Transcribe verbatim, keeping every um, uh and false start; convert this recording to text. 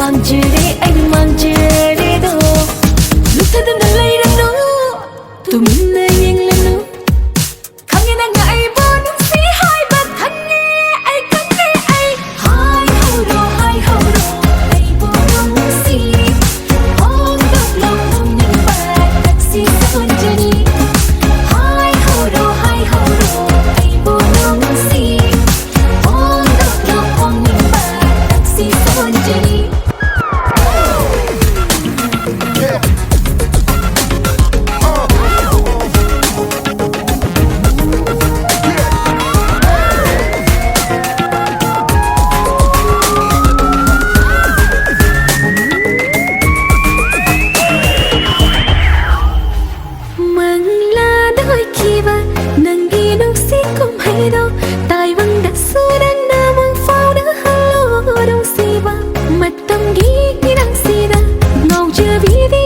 ꯃꯥꯡꯖꯔꯦ, ꯑꯩ ꯃꯥꯡꯖꯔꯦꯗꯣ꯫ ꯂꯨꯞꯊꯗꯨꯅ ꯂꯩꯔꯅꯨ, ꯇꯨꯃꯤꯟꯅ ꯌꯦꯡꯂꯅꯨ꯫ ꯈꯪꯉꯦ ꯅꯪꯅ ꯑꯩꯕꯨ ꯅꯨꯡꯁꯤ ꯍꯥꯏꯕ ꯈꯪꯉꯦ, ꯑꯩ ꯈꯪꯉꯦ, ꯑꯩ꯫ ꯍꯥꯏꯍꯧꯔꯣ, ꯍꯥꯏꯍꯧꯔꯣ, ꯑꯩꯕꯨ ꯅꯨꯡꯁꯤ꯫ ꯐꯣꯡꯗꯣꯛꯂꯣ ꯐꯣꯡꯅꯤꯡꯕ ꯊꯛꯁꯤ ꯁꯣꯟꯖꯅꯤ꯫ ꯍꯥꯏꯍꯧꯔꯣ, ꯍꯥꯏꯍꯧꯔꯣ, ꯑꯩꯕꯨ ꯅꯨꯡꯁꯤ꯫ ꯐꯣꯡꯗꯣꯛꯂꯣ ꯐꯣꯡꯅꯤꯡꯕ ꯊꯛꯁꯤ ꯁꯣꯟꯖꯅꯤ꯫ ꯃꯪꯂꯥꯗ ꯑꯣꯏꯈꯤꯕ ꯅꯪꯒꯤ ꯅꯨꯡꯁꯤ ꯀꯨꯝꯍꯩꯗꯣ ꯇꯥꯏꯕꯪꯗꯁꯨ ꯅꯪꯅ ꯃꯪ ꯐꯥꯎꯅꯍꯜꯂꯣ ꯅꯨꯡꯁꯤꯕ꯫ ꯃꯇꯝꯒꯤ ꯏꯔꯥꯡꯁꯤꯗ ꯉꯥꯎꯖꯕꯤꯗꯤ